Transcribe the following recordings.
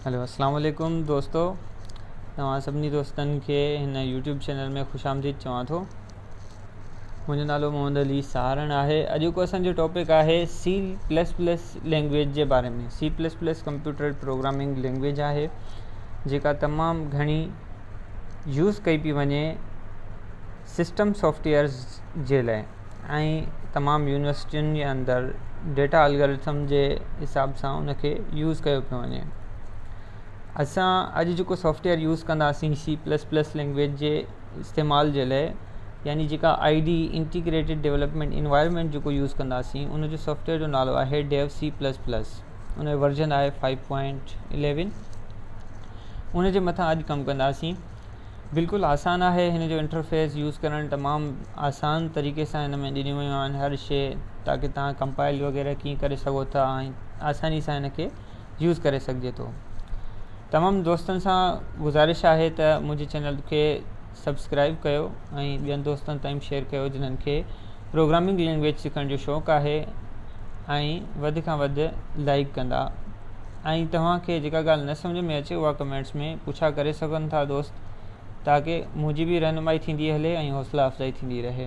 هلو اسلام عليڪم دوستو توهان سڀني دوستن کي هن يوٽيوب چينل ۾ خوش آمديد چوان ٿو. منهنجو نالو محمد علي سهارڻ آهي. اڄوڪو اسان جو ٽاپڪ آهي سي پلس پلس لينگويج جي باري ۾. C plus plus computer programming language آهي جيڪا تمام گهڻي يوز ڪئي پئي وڃي سسٽم سافٽويئرز جي لاء ۽ تمام يونيورسٽين جي اندر ڊيٽا الگورٿم جي حساب سان ان کي يوز ڪيو پيو وڃي. اسان اڄ جيڪو سافٽويئر يوز ڪنداسين سي پلس پلس لينگويج جي استعمال جي لاء، يعني جيڪا I D integrated development environment جيڪو يوز ڪنداسين ان جو سافٽويئر جو نالو آهي ڊيو سي پلس پلس، ان جو ورجن آهي 5.11. ان جي مٿان اڄ ڪم ڪنداسين. بلڪل آسان آهي هن جو انٽرفيس يوز ڪرڻ، تمام آسان طريقي سان هن ۾ ڏنيون ويون آهن هر شي، تاڪي توهان ڪمپائل وغيره ڪيئن ڪري سگهو ٿا ۽ آساني سان هن کي يوز ڪري سگهجي ٿو. تمام دوستن سان گذارش آهي ته منهنجي چينل کي سبسڪرائب ڪيو ۽ ٻين دوستن تائين شيئر ڪيو جنهن کي پروگرامنگ لينگويج سکڻ جو شوق آهي، ۽ وڌ کان وڌ لائڪ ڪندا، ۽ توهان کي جيڪا ڳالهه نه سمجهه ۾ اچي اها ڪمينٽس ۾ پڇا ڪري سگهن ٿا دوست، تاڪه منهنجي به رهنمائي ٿيندي هلي ۽ حوصلا افزائي ٿيندي رهي.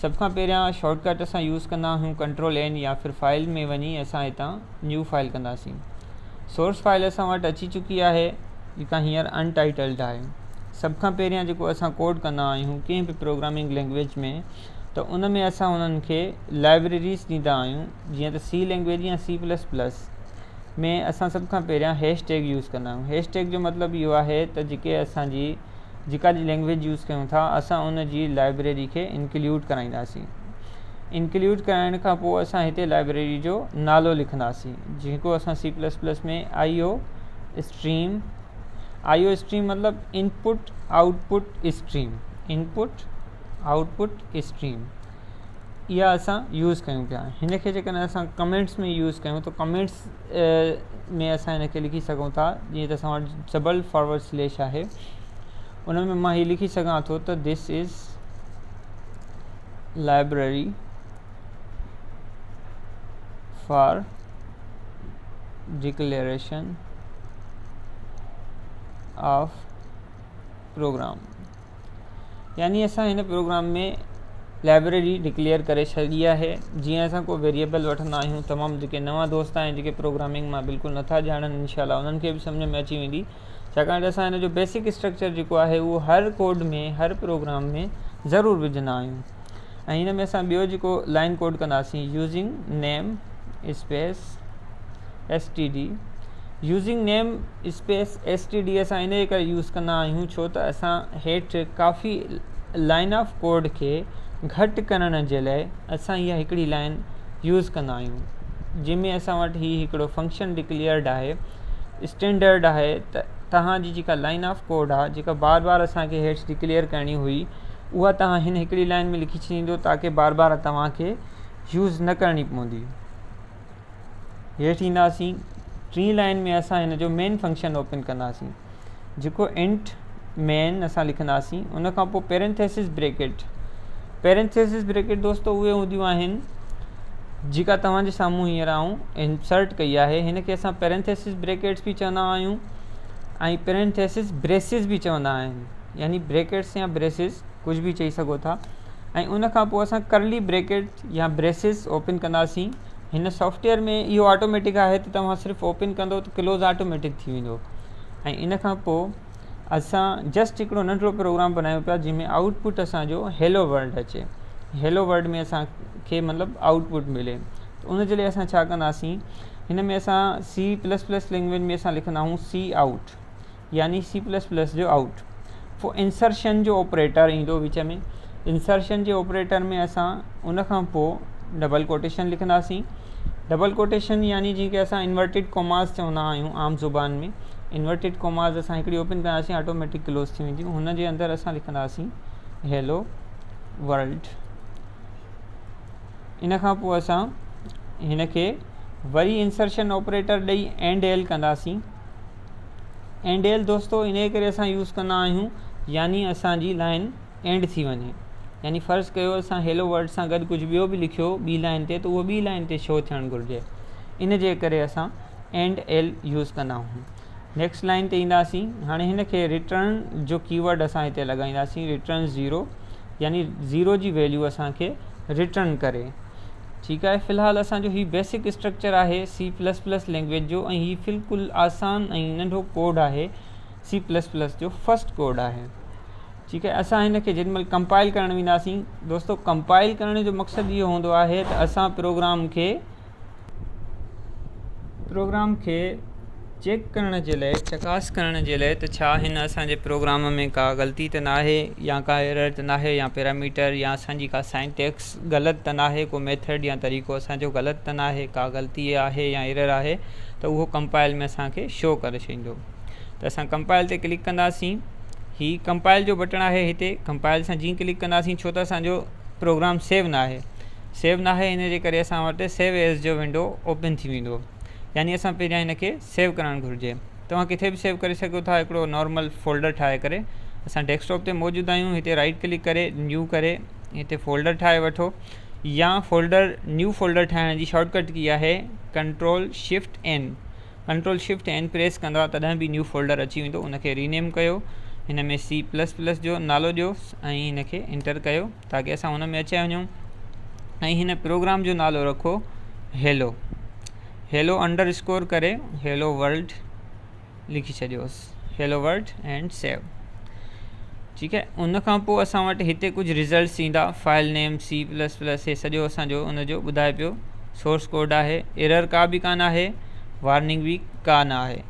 سڀ کان پهريان شارٽ ڪٽ اسان يوز ڪندا آهيون ڪنٽرول اين، يا ڦر فائل ۾ وڃي اسان هتان نيو فائل ڪنداسين. سورس فائل اسان وٽ اچي چڪي آهي جيڪا هينئر ان ٽائيٽلڊ آهي. سڀ کان پهريان جيڪو اسان ڪوڊ ڪندا آهيون ڪنهن به پروگرامنگ لينگويج ۾ ته ان ۾ اسان انهن کي لائبريريز ڏيندا آهيون، جيئن ته سي لينگويج يا سي پلس پلس ۾ اسان سڀ کان پهريان هيش ٽيگ يوز ڪندا آهيون. هيش ٽيگ جو مطلب اهو آهي ته جيڪي اسان جي جيڪا لينگويج يوز ڪيون ٿا اسان ان جي لائبريري کي انڪليوڊ ڪرائينداسين. انڪليوڊ ڪرائڻ کان پوء اسان هتي لائبريري جو نالو لکنداسين، جيڪو اسان سي پلس پلس ۾ آئي او اسٽريم، آئي او اسٽريم مطلب input output stream, input output stream اها اسان يوز ڪيون پيا. هن کي جيڪڏهن اسان ڪمينٽس ۾ يوز ڪيون ته ڪمينٽس ۾ اسان هن کي لکي سگهون ٿا، جيئن ته اسان وٽ ڊبل فارورڊ سليش آهي ان ۾ مان هي لکي سگهان ٿو ته this is library for declaration of program, يعني اسان هن پروگرام ۾ لائبريري ڊڪليئر ڪري ڇڏي آهي. جيئن اسان ڪو ويريبل وٺندا آهيون، تمام جيڪي نوان دوست آهن جيڪي پروگرامنگ مان بلڪل نٿا ڄاڻن انشاء الله انهن کي به سمجھ ۾ اچي ويندي، ڇاڪاڻ ته اسان هن جو بيسڪ اسٽرڪچر جيڪو آهي اهو هر ڪوڊ ۾ هر پروگرام ۾ ضرور وجهندا آهيون. ۽ هن ۾ اسان ٻيو جيڪو لائن ڪوڊ ڪنداسين using name space S T D, using name space S T D اسان ان جي ڪري يوز ڪندا آهيون ڇو ته اسان هيٺ ڪافي لائن آف ڪوڊ کي گهٽ ڪرڻ جي لاء اسان اها هڪڙي لائن يوز ڪندا آهيون، جنهن ۾ اسان وٽ هي هڪڙو فنڪشن ڊڪليئرڊ آهي اسٽينڊرڊ آهي ته توهان جي جيڪا لائن آف ڪوڊ آهي جيڪا بار بار اسان کي هيٺ ڊڪليئر ڪرڻي هئي اها توهان هن هڪڙي لائن ۾ لکي ڇڏيندو تاڪه بار بار توهان کي يوز نه ڪرڻي پوندي. هيٺ اينداسين ٽين لائن ۾ اسان هن جو مين فنڪشن اوپن ڪنداسين جيڪو انٽ مين اسان لکنداسين. ان کان پوء پيرنٿيسس بريڪيٽ، پيرنٿيسس بريڪيٽ دوستو اهي هونديون آهن جيڪا توهان جي سامهون هينئر آئون انسرٽ ڪئي آهي، هن کي اسان پيرنٿيسس بريڪيٽس به چوندا آهيون ۽ پيرنٿيسس بريسز به چوندا آهن، يعني بريڪيٽس يا بريسز ڪجهه به چئي سگهو ٿا. ۽ ان کان پوء اسان ڪرلي بريڪيٽ يا بريسز اوپن ڪنداسين. هن سافٽويئر ۾ اهو آٽوميٽڪ آهي ته توهان صرف اوپن ڪندو ته ڪلوز آٽوميٽڪ ٿي ويندو. ۽ ان کان پوء اسان جسٽ هڪڙو ننڍڙو پروگرام بنايون پيا جنهن ۾ آئوٽ پٽ اسان جو هيلو ورلڊ اچي، هيلو ورلڊ ۾ اسان کي مطلب آئوٽ پٽ ملي. ته ان جي لاء اسان ڇا ڪنداسين، هن ۾ اسان سي پلس پلس لينگويج ۾ اسان لکندا آهيون سي آئوٽ، يعني سي پلس پلس جو آئوٽ. پوء انسرشن جو آپريٽر ايندو وچ ۾، انسرشن جي آپريٽر ۾ اسان ان کان پوء ڊبل ڪوٽيشن لکنداسين. ڊبل ڪوٽيشن يعني جنهن کي اسان انورٽيڊ ڪوماز چوندا آهيون عام زبان ۾، انورٽيڊ ڪوماز اسان هڪڙي اوپن ڪنداسين آٽوميٽڪ ڪلوز ٿي وينديون. هن جي اندر اسان لکنداسين هيلو ورلڊ. ان کان پوء اسان هن کي وري انسرشن آپريٽر ڏئي اينڊ ايل ڪنداسين. اينڊ ايل دوستو انهيء ڪري اسان يوز ڪندا آهيون يعني اسان جي لائن اينڊ ٿي وڃي، يعني فرض ڪيو اسان هيلو ورلڊ سان گڏ ڪجهه ٻيو به لکيو ٻي لائن تي ته اهو ٻي لائن تي شو ٿيڻ گهرجي، ان جي ڪري اسان اينڊ ايل يوز ڪندا آهيون. نيڪسٽ لائن تي اينداسين. هاڻي هن کي ريٽرن جو ڪي ورڊ اسان هتي لڳائينداسين، ريٽرن 0، يعني 0 جي ويليو اسان کي ريٽرن ڪري. ٺيڪ آهي، في الحال اسان جو هي بيسڪ اسٽرڪچر آهي سي پلس پلس لينگويج جو ۽ هي بلڪل آسان ۽ ننڍو ڪوڊ آهي، سي پلس پلس جو فرسٽ ڪوڊ آهي. ٺيڪ آهي، اسان هن کي جيڏي مهل ڪمپائل ڪرڻ وينداسين دوستو، ڪمپائل ڪرڻ جو مقصد اهو هوندو آهي ته اسان پروگرام کي چيڪ ڪرڻ جي لاء، چڪاس ڪرڻ جي لاء ته ڇا هن اسان جي پروگرام ۾ ڪا غلطي ته ناهي يا ڪا ايرر ته ناهي يا پيراميٽر يا اسان جي ڪا سائنٽيڪس غلط ته ناهي، ڪو ميٿڊ يا طريقو اسان جو غلط ته ناهي، ڪا غلطي آهي يا ايرر آهي ته اهو ڪمپائل ۾ اسان کي شو ڪري ڇڏيندو. ته اسان ڪمپائل تي ڪلڪ ڪنداسين. هي ڪمپائل جو بٽڻ آهي، هتي ڪمپائل سان جيئن ڪلڪ ڪنداسين، ڇو ته اسان جو پروگرام سيو ناهي، سيو ناهي ان جي ڪري اسان وٽ سيو ايز جو ونڊو اوپن ٿي ويندو. يعني اسان پهريان هن کي سيو ڪرڻ گهرجي. توهان ڪٿي به سيو ڪري سگهو ٿا، هڪڙو نارمل فولڊر ٺاهي ڪري. اسان ڊيسڪٽاپ تي موجود آهيون، هتي رائٽ ڪلڪ ڪري نيو ڪري هتي فولڊر ٺاهي وٺو، يا فولڊر نيو فولڊر ٺاهڻ جي شارٽ ڪٽ ڪي آهي control shift N. Control shift N press ڪندا تڏهن به نيو فولڊر اچي ويندو. ان کي رينيم ڪيو، هن ۾ سي پلس پلس جو نالو ڏيو ۽ هن کي انٽر ڪيو تاڪه اسان هن ۾ اچي وڃون، ۽ هن پروگرام جو نالو رکو هيلو، هيلو انڊر اسڪور ڪري هيلو ورلڊ لکي ڇڏيوس، هيلو ورلڊ اينڊ سيو. ٺيڪ آهي، ان کان پوء اسان وٽ هتي ڪجهه رزلٽس ايندا، file name C plus plus, هي سڄو اسان جو ان جو ٻڌائي پيو سورس ڪوڊ آهي. ايرر ڪا به ڪانه آهي، وارننگ به ڪا نه آهي.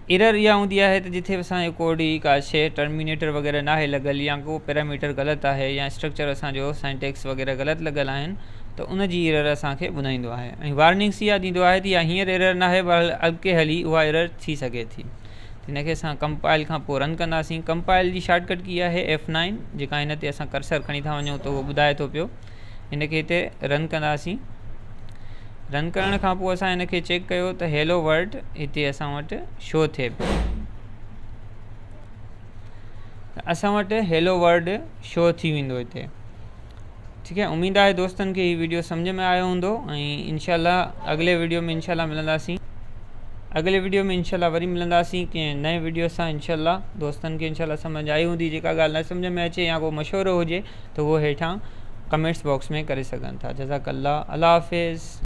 ايرر اها هوندي آهي ته جتي اسان جو ڪوڊ جي ڪا شيء ٽرمينيٽر وغيره ناهي لڳل، يا ڪو پيراميٽر غلط آهي، يا اسٽرڪچر اسان جو سائنٽيڪس وغيره غلط لڳل آهن ته ان جي ايرر اسان کي ٻڌائيندو آهي ۽ وارننگس اها ڏيندو آهي ته اها هينئر ايرر ناهي پر اڳتي هلي اها ايرر ٿي سگهي ٿي. هن کي اسان ڪمپائل کان پوء رن ڪنداسين. ڪمپائل جي شارٽ ڪٽ ڪي آهي ايف نائن، جيڪا هن تي اسان ڪرسر کڻي ٿا وڃون ته اهو ٻڌائي ٿو پيو. هن کي هتي رن ڪنداسين. رن ڪرڻ کان پوء اسان هن کي چيڪ ڪيو ته هيلو ورلڊ هتي اسان وٽ شو ٿئي پيو. اسان وٽ هيلو ورلڊ شو ٿي ويندو هتي. ٺيڪ آهي، اميد آهي دوستن کي هي ويڊيو سمجھ ۾ آيو هوندو ۽ انشاء الله اڳلي ويڊيو ۾ انشاء الله ملنداسين. اڳلي ويڊيو ۾ انشاء الله وري ملنداسين ڪنهن نئين ويڊيو سان. انشاء الله دوستن کي انشاء الله سمجھ آئي هوندي. جيڪا ڳالهه نه سمجھ ۾ اچي يا ڪو مشورو هجي ته اهو هيٺان ڪمينٽس باڪس ۾ ڪري سگهن ٿا. جزاڪ الله، الله حافظ.